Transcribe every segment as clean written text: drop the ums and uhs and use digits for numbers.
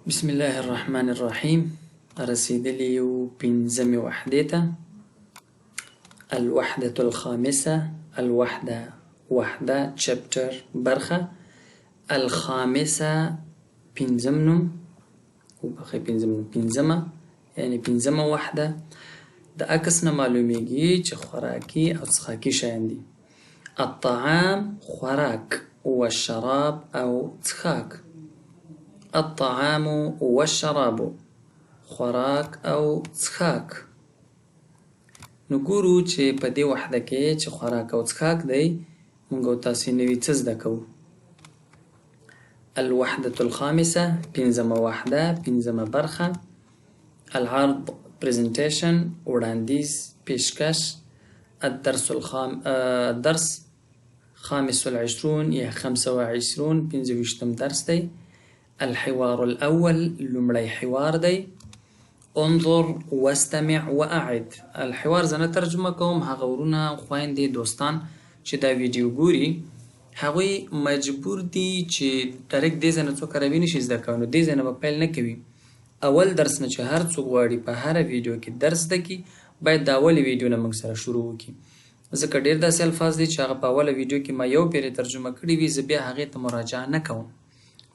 بسم الله الرحمن الرحیم. رسیدلی یو پنځمې وحدې ته. الوحدة الخامسة، الوحده وحده، چپټر برخه، الخامسه پنځم نوم، وبخښئ، پنځم نوم، پنځمه، یعنی پنځمه وحده. د عکس نه معلومیږي چې خوراکي او څښاکي شیان دي. الطعام خوراک، والشراب او څښاک. الطعام والشراب خوراک او څښاک. نو ګورو چې په دې وحده کې چې خوراک او څښاک دی، موږ او تاسې نوي څه زده کوو. الوحدة الخامسة، پنځمه وحده، پنځمه برخه. العرض پریزنټیشن، وړاندیز، پیشکش. الدرس الخام الدرس خامس العشرون یا 25، 25 درس دی. الحوار الأول، لومړی حوار دی. انظر واستمع وأعد الحوار. زه نه ترجمه کوم. هغه ورونه، خویندې، دوستان چې دا ویډیو ګوري، هغوی مجبور دي چې direct دې ځای نه، څوک عربي نشي زده کوي نو دې ځای نه به پیل نه کوي، اول درس نه. چې هر څوک غواړي په هره ویډیو کې درس زده کړي، باید د اولې ویډیو نه موږ سره شروع وکړي، ځکه ډېر داسې الفاظ دي چې هغه په اوله ویډیو کې ما یو پیرې ترجمه کړي وي، زه بیا هغې ته مراجعه نه کوم.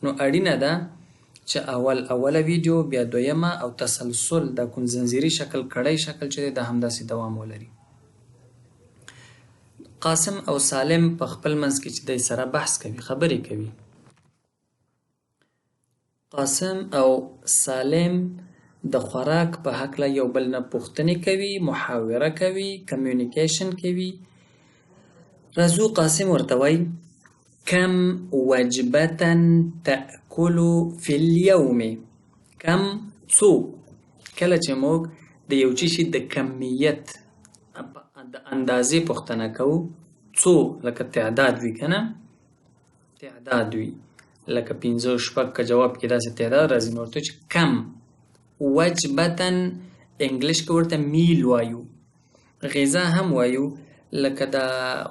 نو اړینه ده چې اول اوله ویډیو، بیا دویمه، او تسلسل د کوم زنځیري شکل، کړی شکل چې دی، دا همداسې دوام ولري. قاسم او سالم په خپل منځ کې چې دی سره بحث کوي، خبرې کوي. قاسم او سالم د خوراک په هکله یو بل نه پوښتنې کوي، محاوره کوي، communication کوي. راځو، قاسم ورته وایي: كم وجبة تأكل في اليوم؟ کم څو. کله چې موږ د یو چی د کمیت، د اندازې پوښتنه کوو، څو، لکه تعداد وي کنه، تعداد وي لکه پنځه، شپږ، که جواب کې داسې تعداد راځي، نو ورته چې کم وجبة، انګلیش کې ورته meal وایو، غذا هم وایو، لکه دا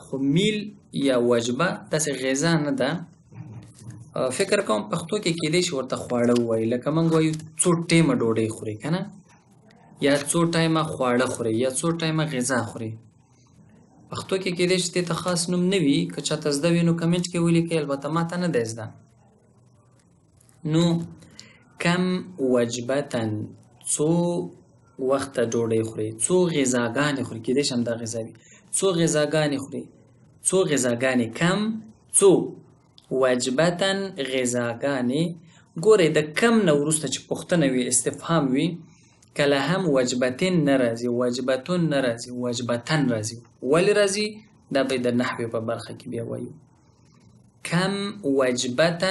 خو meal یا وجبه داسې غذا نه ده. فکر کوم پښتو کې کېدای شي ورته خواړه ووایي، لکه موږ وایو څو ټیمه ډوډۍ خوري که نه، یا څو ټایمه خواړه خوري، یا څو ټایمه غذا خوري. پښتو کې کېدای شي دې ته خاص نوم نه وي. که چاته زده وي نو کمنټ کې ولیکئ، البته ماته نه دی زده. نو کم وجبة، څو وخته ډوډۍ خوري، څو غذاګانې خوري، کېدای شي همدا غذا وي، څو غذاګانې خوري، څو غذاګانې. کم څو، وجبة غذاګانې. ګورئ، د کم نه وروسته چې پوښتنه وي، استفهام وي، کله هم وجبتین نه راځي، وجبتون نه راځي، وجبة راځي. ولې راځي؟ دا به د نحوې په برخه کې بیا وایو. کم وجبة،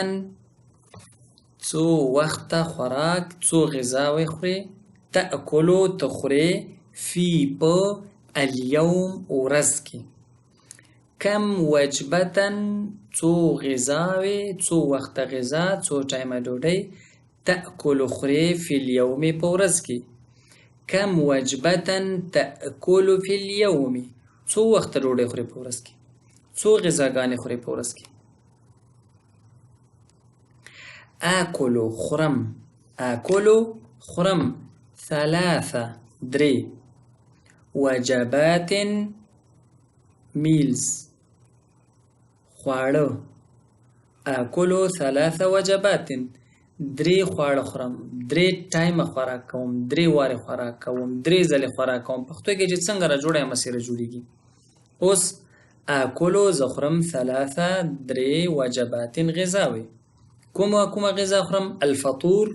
څو وخته خوراک، څو غذاوې خورې، تأکل ته خورې، في په، اليوم ورځ کې. کم وجبة، څو غذاوې، څو وخته غذا، څو ټایمه ډوډۍ، تأکل خورې، في اليوم په ورځ کې. کم وجبة تأکل في اليوم؟ څو وخته ډوډۍ خورې په ورځ کې، څو غذاګانې خورې په ورځ کې؟ آکل خورم، آکل خورم، ثلاثه درې، وجبات meals خواړه. آکل ثلاث وجبات، درې خواړه خورم، درې ټایمه خوراک کوم، درې وارې خوراک کوم، درې ځلې خوراک کوم. پښتو کې چې څنګه را جوړه یم سره جوړیږي. اوس آکل زه خورم، ثلاثه درې، وجبات غذاوې. کومه کومه غذا خورم؟ الفطور،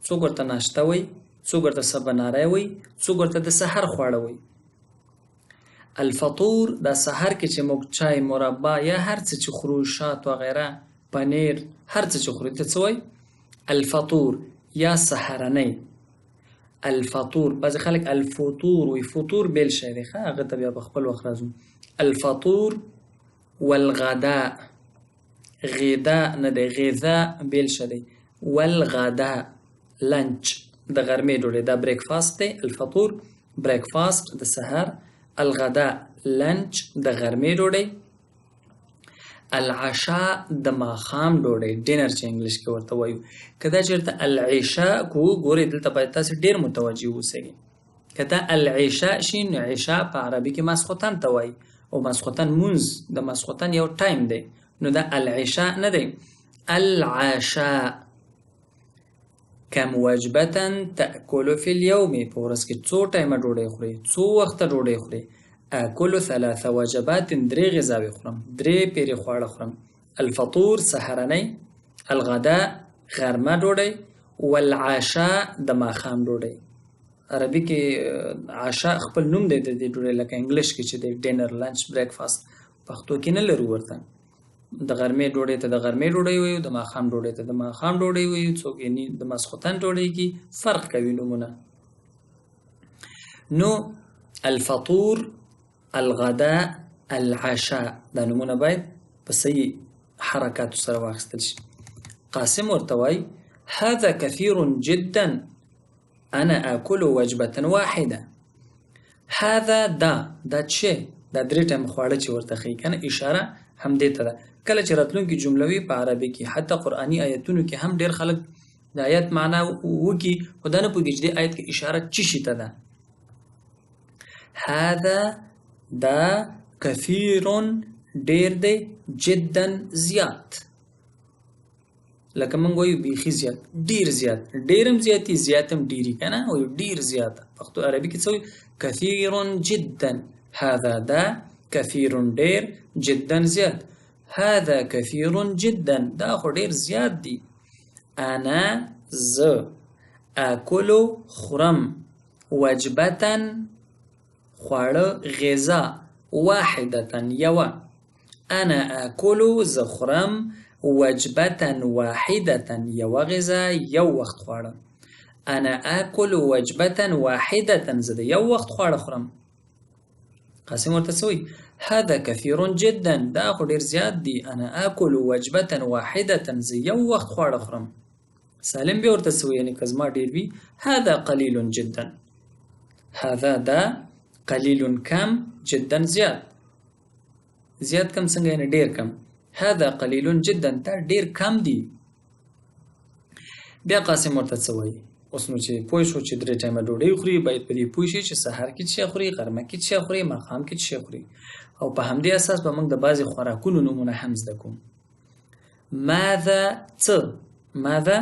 څوک ورته ناشته وایي، څوک ورته سبناری وایي، څوک ورته د سحر خواړه وایي. الفطور دا سحر کې چې موږ چای، مربا یا هر څه چې خورو، شات وغیره، پنیر، هر څه چې خورو ته څه وایي؟ الفطور یا سحرنۍ. الفطور، بعضې خلک الفطور وایي، فطور بېل شی دی، ښه، هغه ته بیا په خپل وخت راځو. الفطور والغداء، غذا نه دی، غذا بېل شی دی. والغداء lunch، د غرمې ډوډۍ، دا breakfast دی. الفطور breakfast د سحر، الغداء lunch د غرمې ډوډۍ. العشاء د ماښام ډوډۍ، dinner چې انګلیش کې ورته وایو. که دا چېرته العشاء کو، ګورئ دلته باید تاسې ډېر متوجه اوسئ. که دا العشاء شي نو عشاء په عربي کې ماسخوتن ته وایي، او ماسخوتن مونځ د ماسخوتن یو time دی، نو دا العشاء نه دی، العشاء. کم وجبة تأکل فی اليوم، په ورځ کې څو ټایمه ډوډۍ خورې، څو وخته ډوډۍ خورې؟ آکل ثلاث وجبات، درې غذاوې خورم، درې پیرې خواړه خورم. الفطور سهارنۍ، الغداء غرمه ډوډۍ، والعشاء د ماښام ډوډۍ. عربي کې عشاء خپل نوم دی د دې ډوډۍ، لکه انګلیش کې چې دی dinner، lunch، breakfast، پښتو کې نه لرو ورته. د غرمې ډوډۍ ته د غرمې ډوډۍ وایو، د ماښام ډوډۍ ته د ماښام ډوډۍ وایو، څوک یې د ماسخوتن ډوډۍ کې فرق کوي نومونه. نو الفطور، الغداء، العشاء، دا نومونه باید په صحیح حرکاتو سره واخیستل شي. قاسم ورته وایي هذا كثير جدا انا آكل وجبة واحدة. هذا دا، دا چې دا درې ټایم خواړه چې ورته ښیي که نه، اشاره همدې ته ده. کله چې راتلونکې جمله وي په عربي کې، حتی قرآني آیتونو کې هم ډېر خلک د آیت معنا وکړي، خو دا نه پوهېږي چې دې آیت کې اشاره څه شي ته ده. هذا دا، کثیر ډېر دی، جدا زیات، لکه موږ وایو بیخي زیات، ډېر زیات، ډېر هم زیاتي، زیات هم ډېري که نه، وایو ډېر زیات. پښتو عربي کې څه وایو؟ کثیر جدا. هذا دا، کثیر ډېر، جدا زیات. هذا کثیر جدا، دا خو ډېر زیات دي. انا زه، آکل خورم، وجبة خواړه، غذا، واحدة یوه. انا آکل زه خورم، وجبة واحدة یوه غذا، یو وخت خواړه. انا آکل وجبة واحدة، زه د یو وخت خواړه خورم. قاسم ورته څه وایي؟ هذا كثير جدا، دا خو ډېر زیات دي. انا آکل وجبة واحدة، زه یو وخت خواړه خورم. سالم بیا ورته څه وایي؟ یعنې که زما ډېر وي، هذا قلیل جدا. هذا دا، قلیل کم، جدا زیات. زیات کم څنګه؟ یعنې ډېر کم. هذا قلیل جدا، دا ډېر کم دي. بیا قاسم ورته څه وایي؟ اوس نو چې پوه شو چې درې ټایمه ډوډۍ خوري، باید په دې پوه شي چې سهار کې څه خوري، غرمه کې څه خوري، ماښام کې څه خوري، او په همدې اساس به موږ د بعضې خوراکونو نومونه هم زده کوو. ماذا څه، ماذا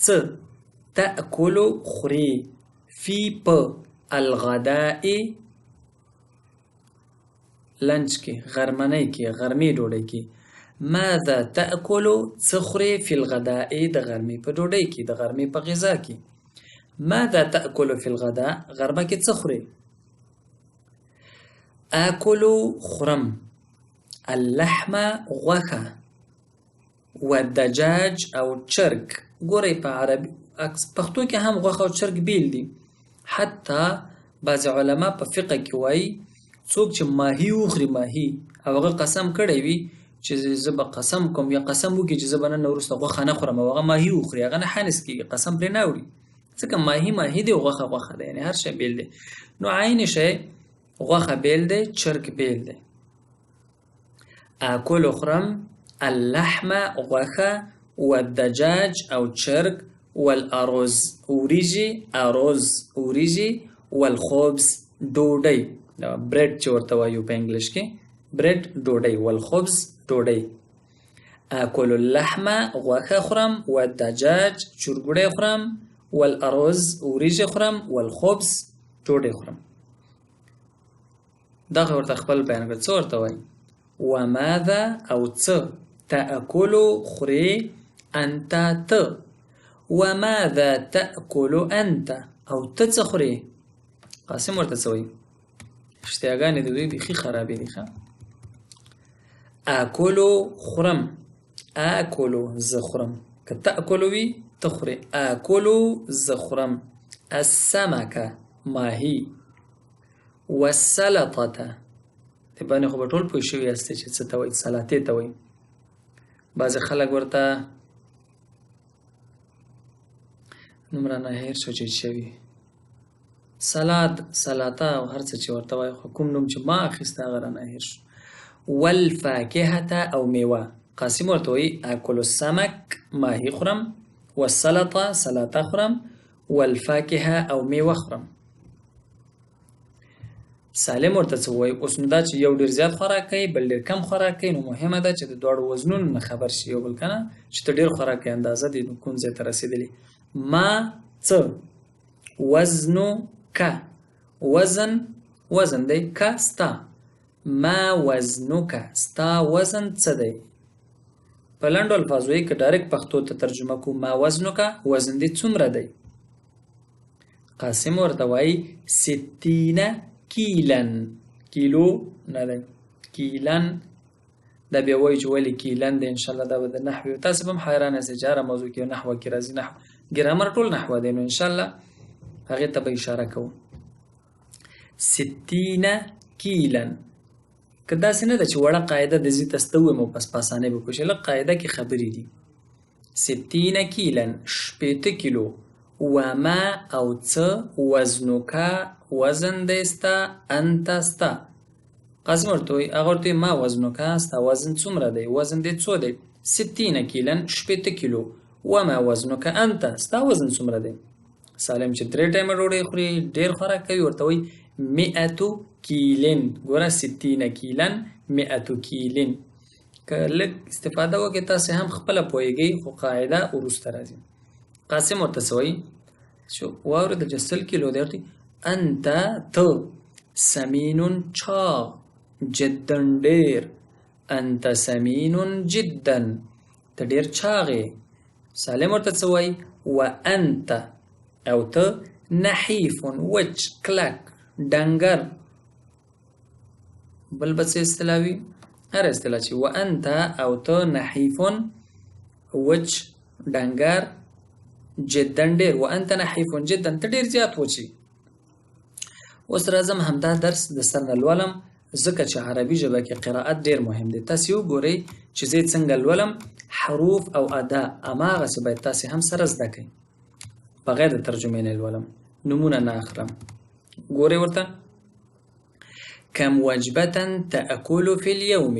څه، تأکل خوري، فی په، الغداء لنچ کې، غرمنۍ کې، غرمې ډوډۍ کې. ماذا تأکل څه خورې، فی الغداء د غرمې په ډوډۍ کې، د غرمې په غذا کې. ماذا تأکل فی الغداء، غرمه کې څه خورې؟ آکل خورم، اللحم غوښه، والدجاج او چرګ. ګورئ په عربي پښتو کې هم غوښه او چرګ بیل دي. حتی بعضې علما په فقه کې وایي څوک چې ماهي وخوري، ماهي، او هغه قسم کړی وي چې زه به قسم کوم، یا قسم وکړي چې زه به نن وروسته غوښه نه خورم، او هغه ماهي وخوري، هغه نه حنث کېږي، قسم پرې نه اوړي، ځکه ماهي ماهي دی او غوښه غوښه دی، یعنې هر شی بیل دی. نو عین شی غوښه بیل دی، چرګ بیل دی. آکل خورم، اللحم غوښه، والدجاج او چرګ، والارز وریجې، ارز وریجې، والخبز ډوډۍ، bread چې ورته وایو په انګلیش کې، bread ډوډۍ، والخبز ډوډۍ. آکل اللحم غوښه خورم، والدجاج چرګوړی خورم، والارز وریجې خورم، والخبز ډوډۍ خورم. دغه ورته خپل بیان کړ. څه ورته وایي؟ وماذا او څه، تأکل خورې، انت ته، وماذا تأکل انت او ته څه خورې؟ قاسم ورته څه وایي؟ اشتیاګانې د دوی بیخي خرابې دي. ښه، آکل خورم، آکل زه خورم، که تأکل وي ته خورې، آکل زه خورم، السمک ماهي، والسلطة، دې باندې خو به ټول پوه شوي یاستئ چې څه ته وایي، سلطې ته وایي. بعضې خلک ورته نوم رانه هېر شو چې څه وي، سلاد، سلاطه او هر څه چې ورته وایي، خو کوم نوم چې ما اخیسته هغه رانه هېر شو. والفاکهة او میوه. قاسم ورته وایي اکل السمک، ماهي خورم، والسلطه، سلاطه خورم، والفاکهه او میوه خورم. سالم ورته څه وایي؟ اوس نو دا چې یو ډېر زیات خوراک کوي بل ډېر کم خوراک کوي، نو مهمه ده چې د دواړو وزنونو نه خبر شي یو بل، که نه چې ته ډېر خوراک کوې اندازه دې نو کوم ځای ته رسېدلې. ما څه وزنک، وزن وزن دی، که ستا، ما وزنک ستا وزن څه دی؟ په لنډو الفاظو یې که ډایرکټ پښتو ته ترجمه کو، ما وزنک وزن دې څومره دی؟ قاسم ورته وایي ستین کیلن، کیلو نه دی کیلن. دا بیا وایي چې ولې کیلن دی، انشاءالله دا به د نحوې تاسې به هم حیران یاست چې هره موضوع کې نحوه کې راځي، نحو ګرامر ټول نحوه دی، نو انشاءالله هغې ته به اشاره کوو. ستین کیلن، که داسې نه ده چې وړه قاعده د زی تاسو ته ووایم او پس په اسانۍ به پوه شئ، لږ قاعده کې خبرې دي. ستین کیلن 60 کیلو، وما او څه، وزنک وزن دی ستا، انت ستا. قاسم ورته وایي، هغه ورته وایي ما وزنک ستا وزن څومره دی، وزن دې څو دی؟ ستین کیلن 60 کیلو، وما وزنک انت ستا وزن څومره دی؟ سالم چې 3 ټایمه ډوډۍ خوري ډېر خوراک کوي، ورته وایي مئة کیلن. ګوره ستین کیلن مئة کیلن، که لږ استفاده وکړئ تاسې هم خپله پوهېږئ، خو قاعده وروسته راځي. قاسم ورته څه وایي؟ چې واورېدل چې 100 کیلو دی، ورته انت ته، سمین چاغ، جدا ډېر، انت سمین جدا ته ډېر چاغ یې. سالم ورته څه وایي؟ وانت او ته، نحیف وچ کلک ډنګر. بل به څه اصطلاح وي؟ هره اصطلاح چې وانت او ته نحیف وچ ډنګر جدا ډېر، وانت نحیف جدا ته ډېر زیات وچ یې. اوس راځم همدا درس د سر نه لولم، ځکه چې عربي ژبه کې قرائت ډېر مهم دی. تاسې وګورئ چې زه یې څنګه لولم، حروف او ادا هماغسې باید تاسې هم سره زده کړئ، بغیر د ترجمې نه لولم، نومونه نه اخلم. ګورئ ورته، كم وجبة تأكل في اليوم؟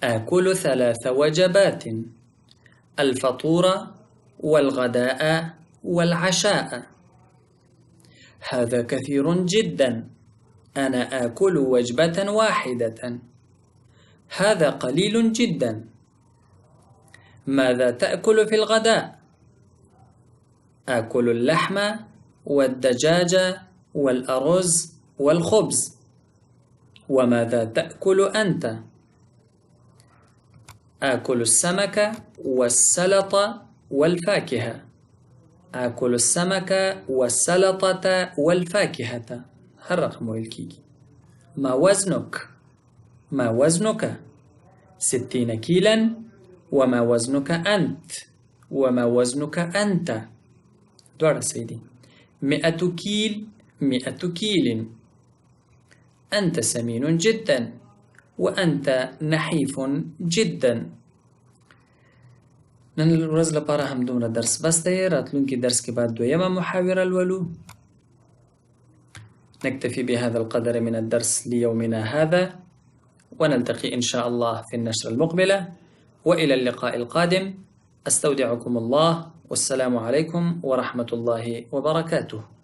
آكل 3 وجبات، الفطور والغداء والعشاء. هذا كثير جدا، أنا آكل وجبة واحدة. هذا قليل جدا. ماذا تأكل في الغداء؟ آكل اللحم والدجاج والأرز والخبز. وماذا تأكل أنت؟ آكل السمك والسلطة والفاكهة. آكل السمك والسلطة والفاكهة. هر رقم ویل کیږي. ما وزنك؟ ما وزنك؟ 60 كيلا. وما وزنك أنت؟ وما وزنك أنت؟ دواړه صحیح دي. 100 كيل، 100 كيل. أنت سمين جدا وأنت نحيف جدا. نن ورځ لپاره هم دومره درس بس دی. راتلونکي درس کې به دویمه محاوره لولو. نكتفي بهذا القدر من الدرس ليومنا هذا، ونلتقي إن شاء الله في النشرة المقبلة، وإلى اللقاء القادم. أستودعكم الله، والسلام عليكم ورحمة الله وبركاته.